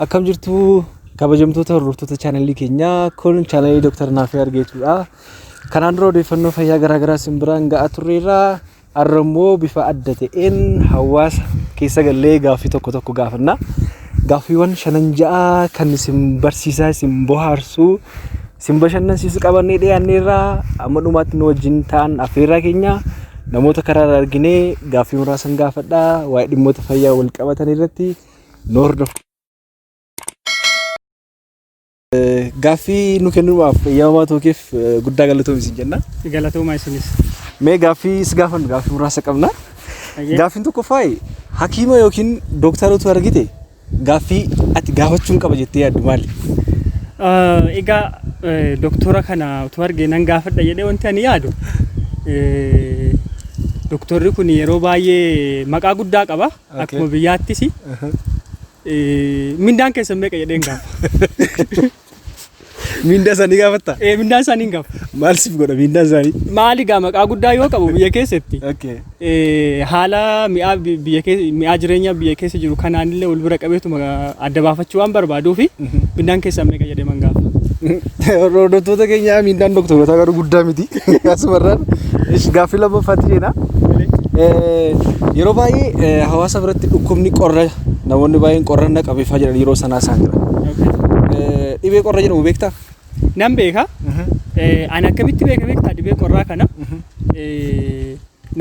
Akkam jirtu kabajamtoota hordoftoota chaanalii keenyaa kun chaanalii Dr. Naafii Argeetudha. Kanaan dura odeeffannoo fayyaa garaa garaa isin biraan ga'aa turreerra. Har'a immoo bifa adda ta'een hawaasa keessa gallee gaaffii tokko tokko gaafanna. Gaaffiiwwan shanan ja'a kan isin barsiisaa, isin bohaarsu, isin bashannansiisu qabannee dhiyaanneerra. Amma dhumaatti nu wajjin ta'an affeerraa keenya namoota karaa irraa arginee gaaffii muraasan gaafadha. Waa'ee dhimmoota fayyaa wal qabatan irratti nu hordofa. Gaaffii nu kennuudhaaf eeyyamamaa ta'uu keef guddaa galatoomi isin jenna. Galatoomaa isinis. Mee gaaffii si gaafannu gaaffii muraasa qabna. Gaaffiin tokkoffaa hakiima yookiin dooktara utuu argite gaaffii ati gaafachuun qaba jettee yaaddu maali? Egaa doktora kana utuu arge nan gaafadha jedhee wanti ani yaadu doktorri kun yeroo baay'ee maqaa guddaa qaba akkuma biyyaattis. Mindaan keessan meeqa jedheen gaafa. Mindaa isaanii gaafatta? Ee mindaan isaanii hin gaafa. Maal siif godha mindaan isaanii? Maali gaa maqaa guddaa yoo qabu biyya keessatti Okay. haala mi'aa biyya keessa mi'aa jireenyaa biyya keessa jiru kanaanillee wal bira qabeetuma adda baafachuu waan barbaaduufi mindaan keessan meeqa jedhee man gaafa. Hordoftoota keenya mindaan doktorootaa garuu guddaa miti. Asumarraan gaaffii lammaffaatti jenna. Yeroo baay'ee hawaasa biratti dhukkubni qorra namoonni baay'een qorra na qabeeffaa jedhan yeroo sanaa isaan jira. Dhibee qorra jedhamu beektaa? Nan beeka. Ani akkamitti beeka beektaa dhibee qorraa kana?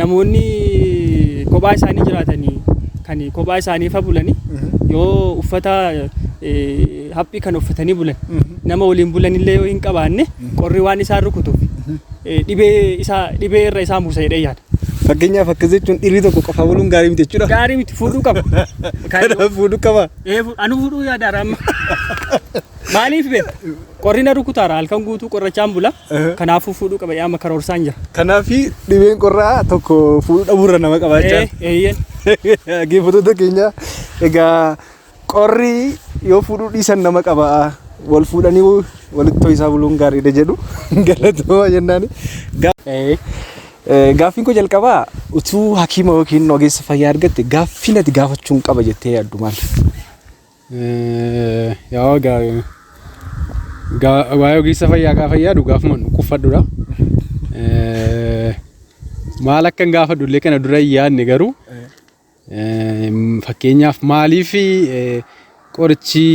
Namoonni kophaa isaanii jiraatanii kan kophaa isaanii fa bulanii yoo uffata haphii kan uffatanii bulan nama waliin bulanillee yoo hin qabaanne qorri waan isaan rukutuuf dhibee isaa dhibee irra isaan buusa jedhee yaada. Fakkeenyaaf akkas jechuun dhiirri tokko qofaa buluun gaarii miti jechuudha. Gaarii miti fuudhuu qaba. Kanaaf fuudhuu qaba. Ee anu fuudhuu yaadaara amma. Maaliif beekta? Qorri na rukutaara halkan guutuu qorrachaan bula. Kanaafuu fuudhuu qaba amma karoorsaan jira. Kanaaf dhibeen qorraa tokko fuudhuu dhabuurra nama qabaachaa. Ee eeyyeen. Dhaggeeffattoota keenya egaa qorri yoo fuudhuu dhiisan nama qaba. Wal fuudhanii walitti to'isaa buluun gaariidha jedhu galatooma jennaani. Gaaffiin koo jalqabaa utuu hakiima yookiin ogeessa fayyaa argatte gaaffiin ati gaafachuun qaba jettee yaaddu maal? Yaa waa'ee ogeessa fayyaa gaafa yaadu gaafuma dhukkubfadhudha. Maal akkan gaafadhu illee kana dura hin yaadne garuu Fakkeenyaaf maaliif qorichi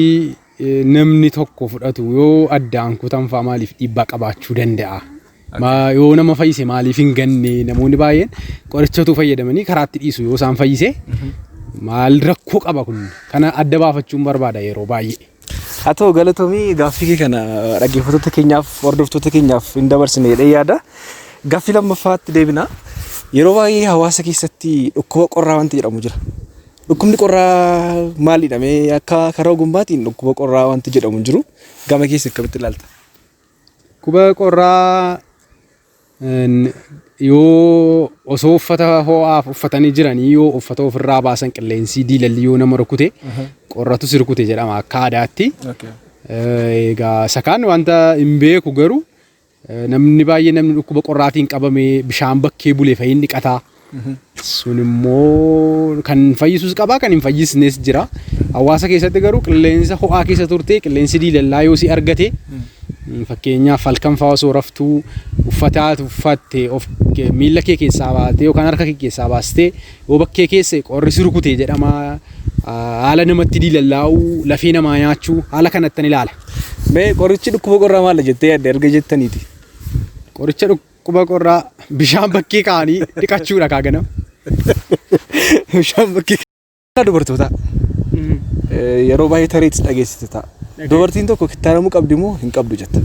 namni tokko fudhatu yoo addaan kutan fa'aa maaliif dhiibbaa qabaachuu danda'a? Yoo nama fayyise maaliif hin ganne? Namoonni baay'een qoricha utuu fayyadamanii karaatti dhiisu yoo isaan fayyise maal rakkoo qaba kun? Kana adda baafachuun barbaada yeroo baay'ee. Haa ta'u galatoomii gaaffii kee kana dhaggeeffattoota keenyaaf hordoftoota keenyaaf hin dabarsine jedhee yaada. Gaaffii lammaffaatti deebina. Yeroo baay'ee hawaasa keessatti dhukkuba qorraa wanti jedhamu jira. Dhukkubni qorraa maalidha mee akka karaa ogummaatiin dhukkuba qorraa wanti jedhamu hin jiru. Gama keessa akkamitti ilaalta? Dhukkuba qorraa Yoo osoo uffata ho'aaf uffatanii jiranii yoo uffata ofirraa baasan qilleensii diilalli yoo nama rukute qorratu si rukute jedhama akka aadaatti. Egaa isa kaan wanta hin beeku garuu namni baay'ee namni dhukkuba qorraatiin qabame bishaan bakkee bule fa'iin dhiqata. Sun immoo kan fayyisus qaba kan hin fayyisnes jira. Hawaasa keessatti garuu qilleensa ho'aa keessa turte qilleensi diilallaa yoo si argate fakkeenyaaf halkan fa'aa osoo raftuu uffata ati uffatte of miilla kee keessaa baatee yookaan harka kee keessaa baastee yoo bakkee keesse qorri si rukute jedhama. Haala namatti diilallaa'uu lafee namaa nyaachuu haala kanattan ilaala. Mee qorichi dhukkuba qorraa maali jettee yaadda erga jettaniiti? Qoricha Quba qorraa bishaan bakkee kaa'anii dhiqachuudha kaa ganama. Bishaan bakkee dubartootaa yeroo baay'ee tareetis dhageessite ta'a. Dubartiin tokko kittaanamuu qabdi moo hin qabdu jetta?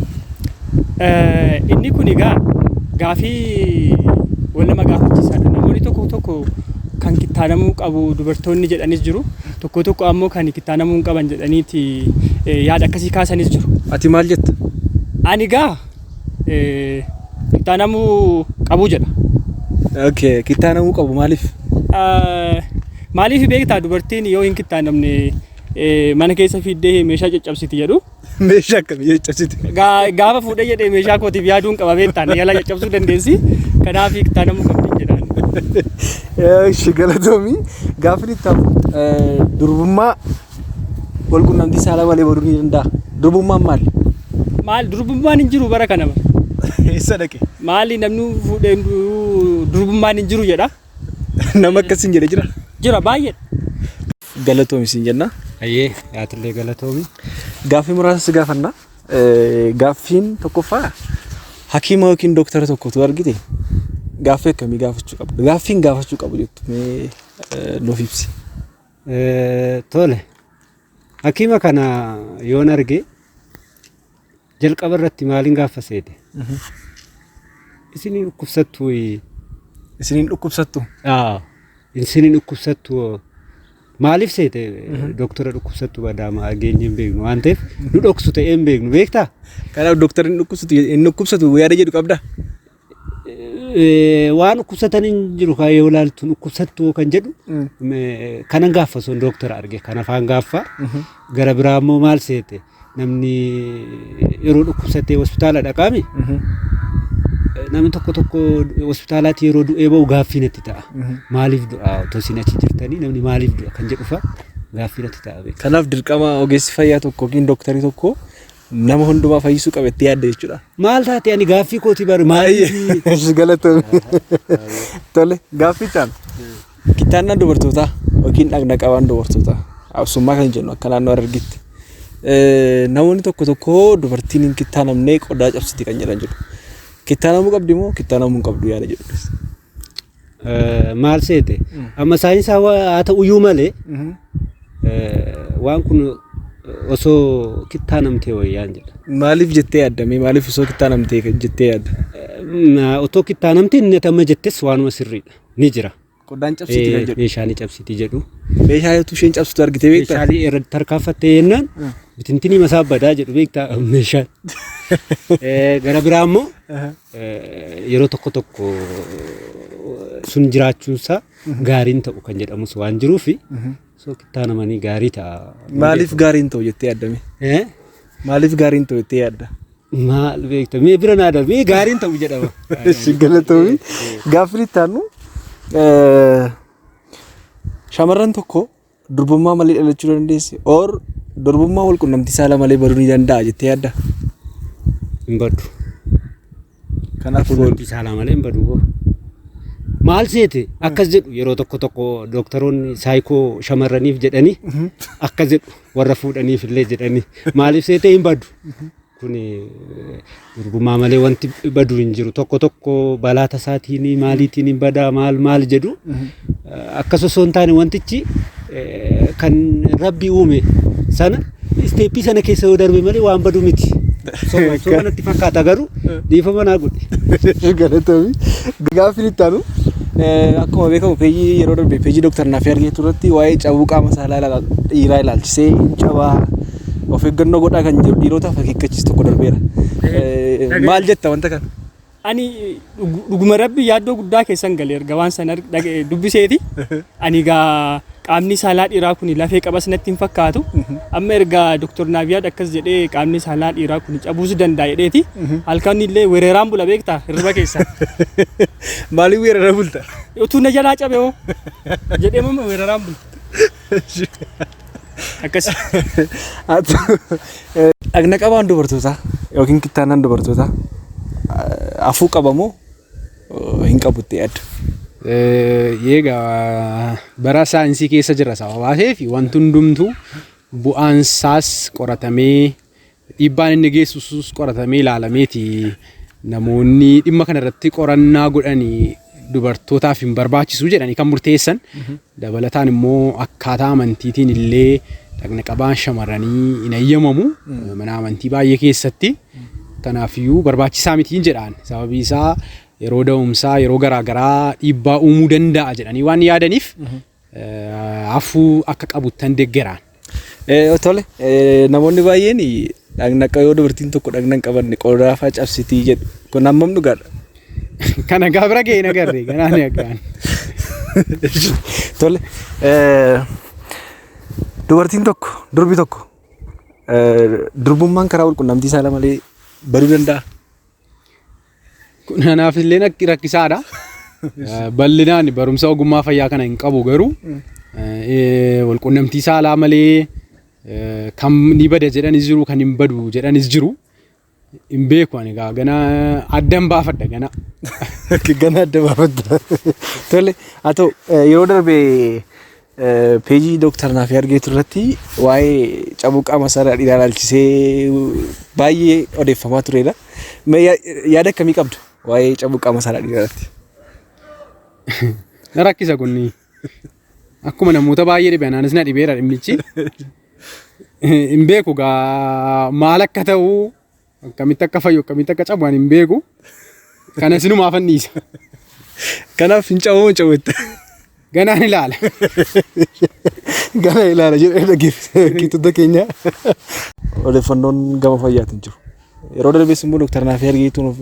Inni kun egaa gaafii wal nama gaafachiisaadha. Namoonni tokko tokko kan kittaanamuu qabu dubartoonni jedhanis jiru. Tokko tokko ammoo kan kittaanamuu hin qaban jedhaniiti yaada akkasii kaasanis jiru. Ati maal jetta? Ani egaa Kittaanamuu qabu jedha. Okay, kittaanamuu qabu maaliif? Maaliif beektaa dubartiin yoo hin kittaanamne mana keessa fiiddee meeshaa caccabsiti jedhu. Meeshaa akkamii caccabsiti? Gaafa fuudhee jedhee meeshaa kootiif yaaduun qaba beektaa na yala caccabsuu dandeessi. Kanaaf kittaanamuu qabdi jedhaan. Ishi galatoomi. Gaafni itti aanu durbummaa walqunnamtii saalaa malee baduu ni danda'a? Durbummaan maali? Maal durbummaan hin jiru bara kana. Eessa dhaqe? Maali namni fuudhee durbummaan hin jiru jedha. Nama akkasiin jedhe jira. Jira baay'eedha. Galatoomi siin jenna. Ayyee yaatillee galatoomi. Gaaffii muraasa si gaafanna. Gaaffiin tokkoffaa hakiima yookiin dooktara tokkotu argite gaaffii akkamii gaafachuu qabdu? Gaaffiin gaafachuu qabu jettu mee nuuf ibsi. Tole. Hakiima kana yoon arge jalqaba irratti maaliin gaaffa seete? Isiniin dhukkubsattuu? Isiniin dhukkubsattu? Isiniin dhukkubsattu maaliif seete? Doktora dhukkubsattu badaama dhageenye hin beeknu waan ta'eef nu dhoksu ta'ee hin beeknu beektaa? Kanaaf dooktarri hin dhukkubsatu hin dhukkubsatu yaada jedhu qabdaa? Waan dhukkubsatan hin jiru kan yoo ilaaltu dhukkubsattu kan jedhu kanan gaaffa sun doktora arge kan afaan gaaffa. Gara biraa immoo maal seete, namni yeroo dhukkubsatee hospitaala dhaqaami, namni tokko tokko hospitaalaatti yeroo du'ee ba'u gaaffii natti ta'a. Maaliif du'a otoo isin achi jirtanii, namni maaliif du'a kan jedhu fa'a gaaffii natti ta'a beekta. Kanaaf dirqama ogeessi fayyaa tokko yookiin dooktarii tokko nama hundumaa fayyisuu qaba itti yaadda jechuudha. Maal taate, ani gaaffii kooti bari maaliif? Galatoomi. Tole, gaaffii itti aanu. Kittaannaan dubartootaa yookiin dhaqna qabaan dubartootaa absummaa kan jennu akka naannoo Harargeetti. Namoonni tokko tokko dubartiin hin kittaanamne qodaa cabsiti kan jedhan jiru. Kittaanamuu qabdi moo kittaanamuu hin qabdu yaada jedhu? Maal seete, amma saayinsaa haa ta'uyyuu malee waan kun osoo kittaanamtee wayyaan jedha. Maaliif jettee yaaddame? Maaliif osoo kittaanamtee jettee yaadda? Otoo kittaanamtee inni amma jettes waanuma sirriidha. Ni jira. Qodaan cabsiti kan jedhu. Meeshaa ni cabsiti jedhu. Meeshaa yoo isheen cabsitu argitee beektaa? Meeshaalee irratti tarkaanfattee jennaan bitintinii masaa badaa jedhu beektaa meeshaan. Gara biraa immoo yeroo tokko tokko sun jiraachuunsaa gaariin ta'u kan jedhamus waan jiruufi osoo kittaanamanii gaarii ta'a. Maaliif gaariin ta'u jettee yaaddame? Maaliif gaariin ta'u jettee yaadda? Maal beekta, mee bira naa darbe, mee gaariin ta'u jedhama. Galatoomi. Gaaffiin itti aanu, shamarran tokko durbummaa malee dhalachuu dandeessi or durbummaa wal qunnamtii saalaa malee baduu ni danda'a jettee yaadda? Hin baddu. Kanaaf Qunnamtii saalaa malee hin badu. Maal seete, akkas jedhu yeroo tokko tokko dooktaroonni saayikoo shamarraniif jedhanii akkas jedhu, warra fuudhaniif illee jedhanii. Maaliif seete, hin badu. Kun durbummaa malee wanti badu hin jiru. Tokko tokko balaa tasaatiin maaliitiin hin badaa maal maal jedhu. Akkas osoo hin taane wantichi kan Rabbi uume sana step sana keessa yoo darbe malee waan badu miti. Soba natti fakkaata garuu dhiifama naa godhi. Galatoomi. Gaaffiin itti aanu, akkuma beekamu peejii yeroo darbe peejii Dooktar Naafii argeetu irratti waa'ee cabuu qaama saalaa dhiiraa ilaalchisee cabaa of eeggannoo godhaa kan jiru dhiirotaaf akeekkachiisu tokko darbeera. Maal jetta wanta kana? Ani dhuguma Rabbi yaaddoo guddaa keessan gale erga waan sana dubbiseeti. Ani gaa qaamni saalaa dhiiraa kun lafee qabas natti hin fakkaatu. Amma erga Dooktar Naaviyaad akkas jedhee qaamni saalaa dhiiraa kun cabuus danda'a jedheeti. Halkan illee weeraraan bula beektaa hirriba keessa. Maaliif weerara bulta? Utuu na jalaa cabe hoo jedhee mama weeraraan bula. Akkas. Dhagna qabaan dubartootaa yookiin kittaanaan dubartootaa hafuu qaba moo hin qabu itti yaadda? Egaa bara saayinsii keessa jira sababaa ta'eef wanti hundumtuu bu'aan isaas qoratamee, dhiibbaan inni geessisus qoratamee ilaalameeti. Namoonni dhimma kana irratti qorannaa godhanii dubartootaaf hin barbaachisu jedhanii kan murteessan. Dabalataan immoo akkaataa amantiitiin illee dhagna qabaan shamarranii hin eeyyamamu mana amantii baay'ee keessatti. Kanaafiyyuu barbaachisaa mitiin jedhaan, sababii isaa yeroo da'umsaa yeroo garaagaraa dhiibbaa uumuu danda'a jedhanii waan yaadaniif hafuu akka qabuttan deeggaraan. Tole, namoonni baay'een dhagna yoo dubartiin tokko dhagna hin qabanne qodaa fa'aa cabsitii jedhu. Kun hammam dhugaadha? Kana gaa bira ga'ee nagarre ganaan akkaan. Tole, dubartiin tokko, durbi tokko durbummaan karaa walqunnamtii saalaa malee baduu danda'a? Kun anaaf illee rakkisaadha. Bal'inaan barumsa ogummaa fayyaa kana hin qabu garuu walqunnamtii saalaa malee Kan ni bada jedhanis jiru, kan hin badu jedhanis jiru. Hin beeku ani egaa gana addan baafadha gana. Gana adda baafadha. Tole, haa ta'u yeroo darbe peejii Dooktar Naafii Argeetu irratti waa'ee cabuu qaama saalaa dhiiraa ilaalchisee baay'ee odeeffamaa turedha. Mee yaada akkamii qabdu waa'ee cabuu qaama saalaa dhiiraa irratti? Na rakkisa kunni. Akkuma namoota baay'ee dhibe anaanis na dhibeera dhimmichi. Hin beeku gaa maal akka ta'u, akkamitti akka fayyu, akkamitti akka cabu ani hin beeku. Kana isinumaaf dhiisa. Kanaaf hin cabu hin cabu jetta. Ganaan ilaala. Gana ilaala jedhee dhaggeeffattoota keenya. Odeeffannoon gama fayyaatiin jiru. Yeroo darbes immoo Dooktar Naafii Argeetuun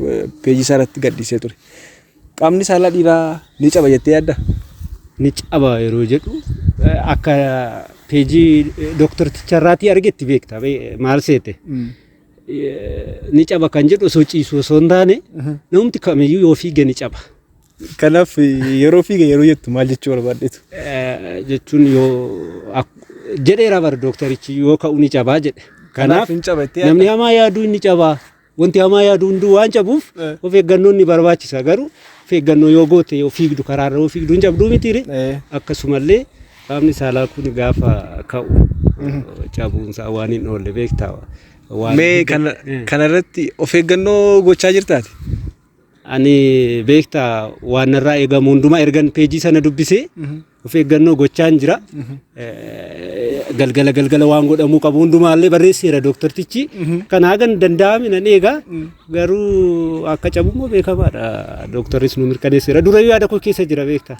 peejii isaa irratti gadhiisee ture. Qaamni saalaa dhiiraa ni caba jettee yaaddaa? Ni caba yeroo jedhu akka peejii dooktarticharraatii argetti beekta maal seete. Ni caba kan jedhu osoo ciisu osoo hin taane, namumti kamiyyuu yoo fiige ni caba. Kanaaf yeroo fiiga yeroo jettu maal jechuu barbaaddeetu? Jechuun yoo jedheera bara dooktarichi yoo ka'u ni cabaa jedhe. Kanaaf hin caba jettee namni hamaa yaaduu ni cabaa. Wanti hamaa yaadu hunduu waan cabuuf of eeggannoon ni barbaachisa, garuu of eeggannoo yoo goote, yoo fiigdu, karaarra yoo fiigdu hin cabduu mitiire? Akkasumallee qaamni saalaa kun gaafa ka'u cabuunsaa waan hin oolle beektaa. Mee kanarratti of eeggannoo gochaa jirtaati? Ani beektaa waan narraa eegamu hundumaa ergan peejii sana dubbisee of eeggannoo gochaan jira. Galgala galgala waan godhamuu qabu hundumaallee barreesseera dooktartichi. Kana hagan danda'ame nan eega. Garuu akka cabummoo beekamaadha. Dooktarris nu mirkaneesseera. Durayyuu yaada koo keessa jira beektaa.